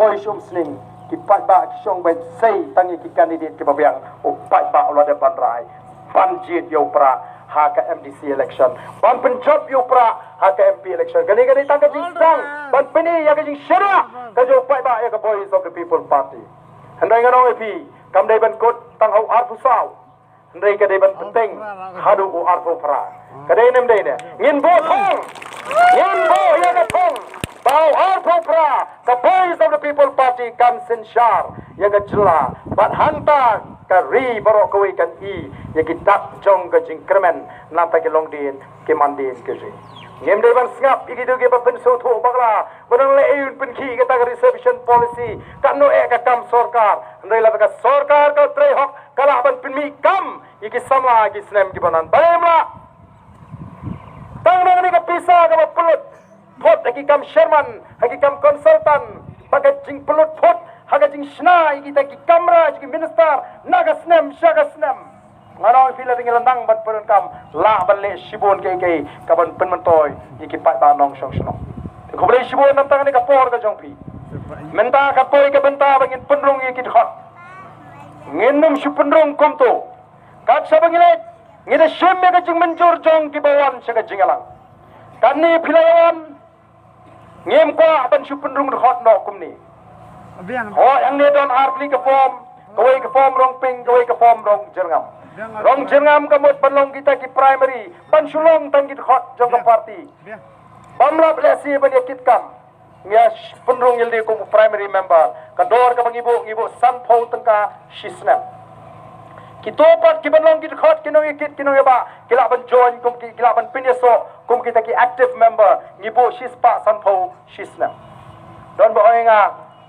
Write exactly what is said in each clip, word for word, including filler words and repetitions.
Poi shum sning, ki paidbah ki shong beit sei tang ïa ki candidate kiba biang, u paidbah u la dep ban rai ban jied ïa u Prah ha ka M D C election, ban pynjop ïa u Prah ha ka M P election. Kane ka dei tang ka jingsdang ban pyni ïa ka jingsyrwa ka jong u paidbah ïa ka Voice of the People Party. Hynrei ngan ong ïa phi, kam dei ban kut tang ha u arphew saw, hynrei ka dei ban bteng haduh u arphew phra. Ka dei ne ym dei ne? Ngin buh thong, ngin buh ïa ka thong ba u arphew phra ka Voice of the People Party kan synshar ïa ka jylla bad hangta ka ri baroh kawei kan i ïa ki dak jong ka jingkyrmen na bynta ki longdien ki mandien ki ri. Ngim dei ban sngap ïa kito kiba pynsngewthuh bakla ba dang leh ïa u pynkhih kata ka reservation policy, katno eh ka kam sorkar. Hynrei lada ka sorkar ka trei hok ka lah ban pynmih kam ïa ki samla ïa ki snem kiba wan. Balei ym lah? Tang na kane ka pisa kaba pynlut phut ha ki kam chairman, ha ki kam consultant, bad ka jingpynlut phut ha ka jingshna ïa kita ki kamra jong ki minister na ka snem sha ka snem. Ngan ong ïa phi, lada ngi la nang ban pyndonkam, lah ban leh shibun kiei kiei kaban pynmyntoi ïa ki paidbah nongshong shnong. Te khublei shibun na bynta kane ka por ka jong phi. Mynta ka poi ka bynta ba ngin pynrung ïa ki dkhot. Ngin ym shu pynrung kumto. Kat shaba ngi leit, ngi da shim ïa ka jingmynjur jong kiba wan sha ka jingïalang. Katne phi la ïa wan, ngim kwah ban shu pynrung dkhot noh kumne. Hooid, hangne don ar tylli ka form, kawei ka form rong pink, kawei ka form rong jyrngam. Rong jyrngam ka mut ban long kita ki primary, ban shu long tang ki dkhot jong ka party. Bym lah lehse ban ïa kit kam. Ngi ïa pynrung ïa lade kum u primary member. Ka dor kaba ngi buh, ngi buh sanphew tyngka shi snem. Kito pat kiban long ki dkhot, ki nongïakit, ki nongïabah, ki lah ban join kum ki, ki lah ban pynïasoh kum kita ki active member, ngi buh shispah sanphew shi snem. Don ba ong ïa nga,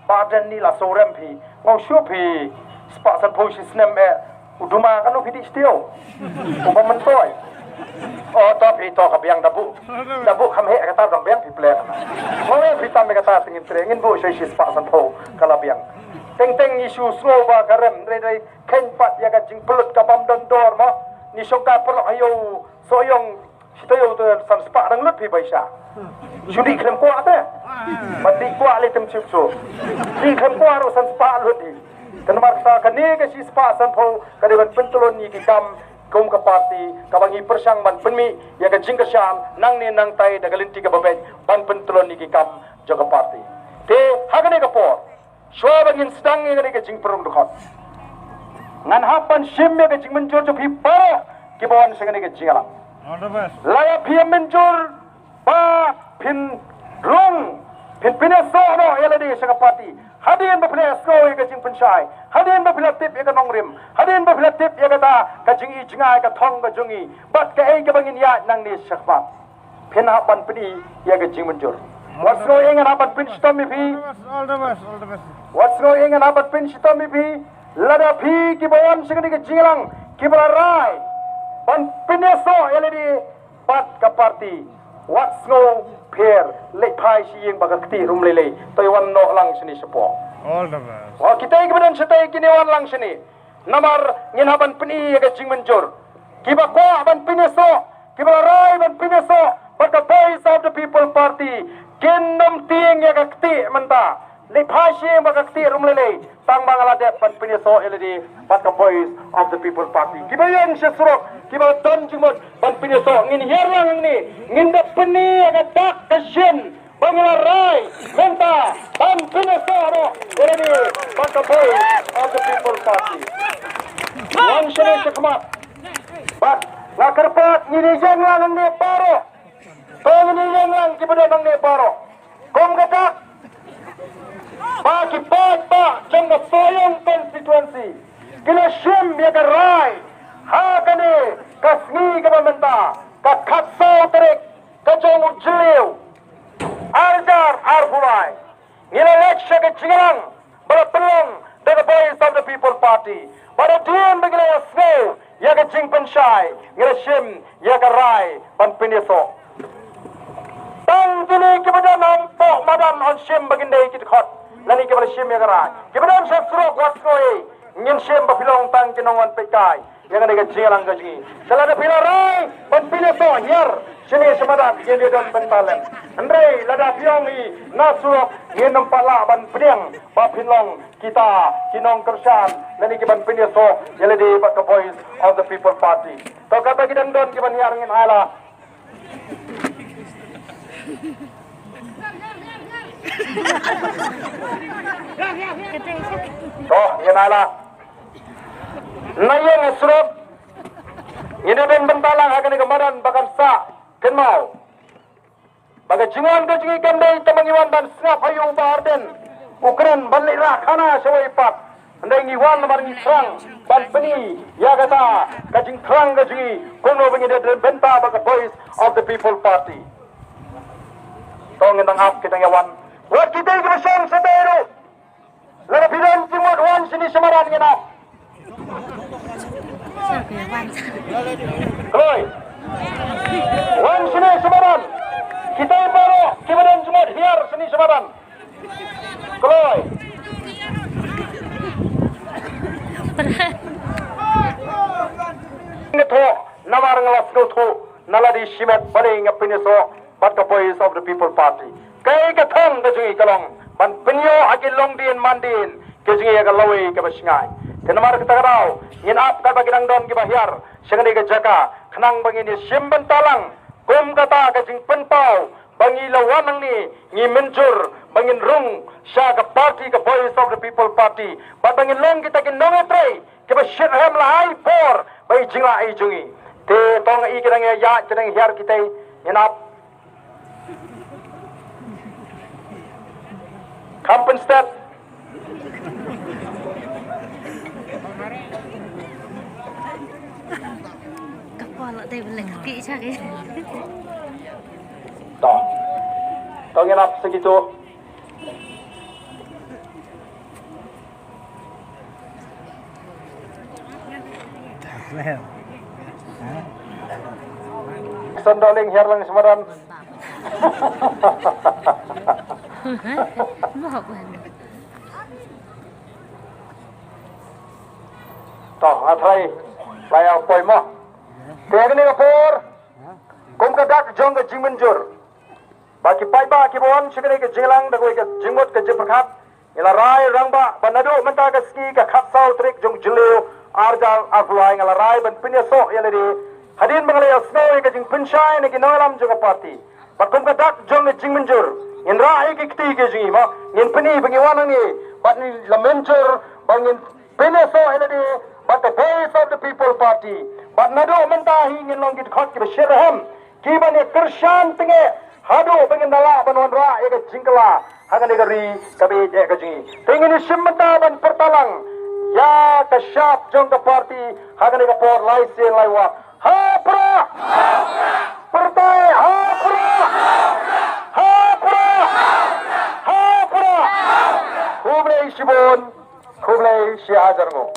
Bah Ardent, ni la sngewrem phi. Nga ong shuh phi, spah sanphew shi snem eh. U duma, katno phi dih shtiew? U ba myntoi. O to phi, to ka biang, da buh, da buh kham heh kata, dang biang phi pyrshah. Nga ong phi tam ïa kata, te ngin trei, ngin buh shai shispah sanphew ka la biang. Teng teng ngi shu sngew ba ka rem, hynrei hynrei kheiñ pat ïa ka jingpynlut ka bym don dor mo. Ngi shong kai paralok ha ïew Sohiong, shi taïew te san spah dang lut phi, Baisha. Shu dih khlem kwah te. Ba dih kwah lei te ym shym shuh. Dih khlem kwah ruh san spah lut hi. Te namar kata kane ka shispah sanphew ka dei ban pyntlun ïa ki kam kum ka party kaba ngi pyrshang ban pynmih ïa ka jingkyrshan nangne nangtai da ka lynti kaba beit ban pyntlun ïa ki kam jong ka party. Te ha kane ka por, shuwa ba ngin sdang ïa kane ka jingpynrung dkhot, ngan hap ban shim ïa ka jingmynjur jong phi baroh kiba wan sha kane ka jingïalang. Lada phi mynjur ba phin rung, phin pynïasoh noh ïa lade sha ka party, hadien ba phi la ïasngew ïa ka jingpynshai, hadien ba phi la tip ïa ka nongrim, hadien ba phi la tip ïa kata ka jingi jngai ka thong ka jong ngi bad kaei kaba ngin ïaid nangne shakhmat, phin hap ban pyni ïa ka jingmynjur. Wat sngew ïa ngan hap ban pynshitom ïa phi. Wat sngew ïa ngan hap ban pynshitom ïa phi. Lada phi kiba wan sha kane ka jingïalang kiba la rai ban pynïasoh ïa lade bad ka party, wat sngew pher, leit phai sha ïing ba ka ktieh ruh ym lei lei, to ïa wan noh lang shane shapoh. Kita kiba don shatei kin ïa wan lang shane. Namar ngin hap ban pyni ïa ka jingmynjur. Kiba kwah ban pynïasoh, kiba la rai ban pynïasoh bad ka Voice of the People Party, kin ym tieng ïa ka ktieh mynta. Leit phai sha ïing ba ka ktieh ruh ym lei lei, tang ba nga la dep ban pynïasoh ïa lade bad ka Voice of the People Party. Kiba ïeng sha surok, kiba don jingmut ban pynïasoh, ngin hiar lang hangne, ngin da pyni ïa ka dak ka shin ba ngi la rai mynta ban pynïasoh ruh ïa lade bad ka Voice of the People Party. Wan shane shakhmat. Bad nga kyrpad ngin ïeng lang hangne baroh. To ngin ïeng lang kiba don hangne baroh. Kum ka dak ba ki paidbah jong ka Sohiong constituency ki la shim ïa ka rai ha kane ka sngi kaba mynta, ka khatsaw tarik ka jong u Jylliew, ar hajar arphew lai. Ngi la leit sha ka jingïalang ba la pynlong da ka Voice of the People Party. Bad hadien ba ngi la ïasngew ïa ka jingpynshai, ngi la shim ïa ka rai ban pynïasoh. Tang kine kiba don hapoh madan yn shim ba kin dei ki dkhot, lane kiba la shim ïa ka rai. Kiba don sha surok wat sngew ei, ngin shim ba phi long tang ki nongwan peitkai ïa kane ka jingïalang ka jong ngi. Te lada phi la rai ban pynïasoh, hiar shane sha madan, ngin ïa don bynta lem. Hynrei lada phi ong hi na surok, Ngin ym pat lah ban pdiang ba phin long kita ki nongkyrshan lane ki ban pynïasoh ïa lade bad ka Voice of the People Party. To kata ki dang don ki ban hiar, ngin ai la. To ngin ai la. Na ïing ha surok ngin ïa don bynta lang ha kane ka madan ba kan sah kynmaw ba ka jingwan ka jong ngi kam dei tang ba ngi wan ban sngap ha ïing u Bah Ardent u kren ban leit rah khana sha wei pat. Hynrei ngi wan namar ngi thrang ban pyni ïa kata ka jingthrang ka jong ngi kumno ba ngi dei don bynta bad ka Voice of the People Party. To ngin dang ap, ki dang ïa wan. Wat ki dei kiba shong shatei ruh. Lada phi don jingmut wan shane sha madan, ngin ap. Kloi. Wan shane sha madan. Kita baroh kiba don jingmut hiar shane sha madan. Kloi. Nga thoh namar nga la sngewthuh na lade shimet balei nga pynïasoh bad ka Voice of the People Party. Kaei ka thong ka jong ngi ka long ban pynïoh ha ki longdien mandien ka jong ngi ïa ka lawei kaba shngaiñ. Te namar kata ka daw ngin ap katba ki dang don kiba hiar sha kane ka jaka khnang ba ngin ïa shim bynta lang kum kata ka jingpynpaw ba ngi la wan hangne ngi mynjur ba ngin rung sha ka party ka Voice of the People Party bad ba ngin long kita ki nongtrei kiba shitrhem la ai por ba i jinglah i jong ngi. Te to nga i ki dang ïa ïaid ki dang hiar kita, ngin ap. Kham pynstep. Ka pala dei bela ka ki cha ki. To. To ngin ap sa kito. Son Doling hiar lang sha madan. To, nga trai. Lai au poi mo. Te kane ka por. Kum ka dak jong ka jingmynjur. Ba ki paidbah kiba wan sha kane ka jingïalang da kawei ka jingmut ka jingpyrkhat. Ngi la rai rangbah ba naduh mynta ka sngi ka khatsaw tarik jong Jylliew arhajar arphew lai nga la rai ban pynïasoh ïa lade. Hadien ba nga la ïohsngew ïa ka jingpynshai na ki nongïalam jong ka party. Bad kum ka dak jong ka jingmynjur ngin rah ïa ki kti ki jong ngi mo. Ngin pyni ba ngi wan hangne bad ngi la mynjur ba ngin pynïasoh ïa lade bad ka Voice of the People Party. Bad naduh mynta hi ngin long ki dkhot kiba shitrhem. Kiba ngi kyrshan tynge haduh ba ngin da lah ban wanrah ïa ka jingkylla ha kane ka ri kaba ïeit ka jong ngi. Te ngin ïa shim bynta ban pyrta lang ïa ka shap jong ka party ha kane ka por lai sien lai wah. Ha prah! Pyrta ha prah! Ha prah! Ha prah! Khublei shibun, khublei shihajar nguh.